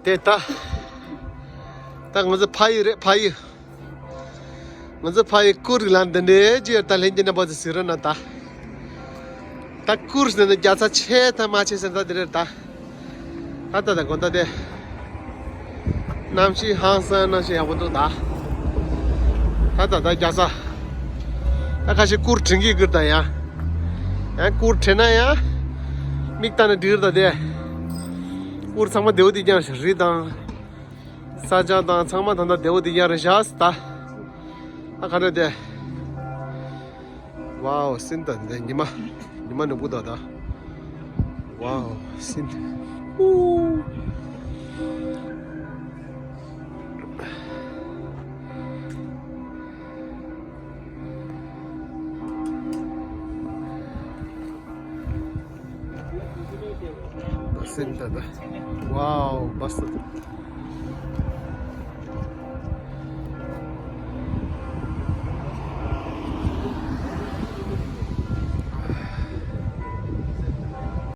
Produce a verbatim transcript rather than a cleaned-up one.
དེ་ད། ད་ང་ཚོ་ཕ་ཡུལ་རེད། ཕ་ཡུལ། ང་ཚོ་ཕ་ཡུལ་གུར་ལ་འདི་འདྲའི་ཅིག་ཡོད། ད་ལྷན་རྒྱས་རྣམ་པ་ཚོ་གཟིགས་རོགས་གནང་ད། ད་གུར་ཟེར་ན་རྒྱ་ཚ་ཆེ་ད་མ་ཆེ་ཟེར་ད་འདི་རེད་ད། ད་ད་ད་དགོན་ད་དེ། གནམ་གཤིས་ཧང་སང་གནམ་གཤིས་ཡག་པོ་འདུག་ད། ད་ད་ད་རྒྱ་ཚ། ད་ཁ་ཤས་གུར་དྲན་གྱི་གུར་ད་ཡ། ཡང་གུར་དྲན་ན་ཡ། མིག་ལྟ་ན་འགྲིག་ད་དེ། གུར་ཚང་མ་བདེ་བོ་དེ་རྐྱང་རེད། རི་དང་། ས་ཆ་དང་ཚང་མ་ད་ལྟ་བདེ་བོ་དེ་ཡར་བཞག་ད། ཨ་ག་རེ་དེ། ཝའོ་སིན་ད་འདི་ཉི་མ། ཉི་མ་ནུབ་པོ་ད་ད། ཝའོ་སིན། ཨུ། སིན་ད་ད། ཝའོ་བ་སི།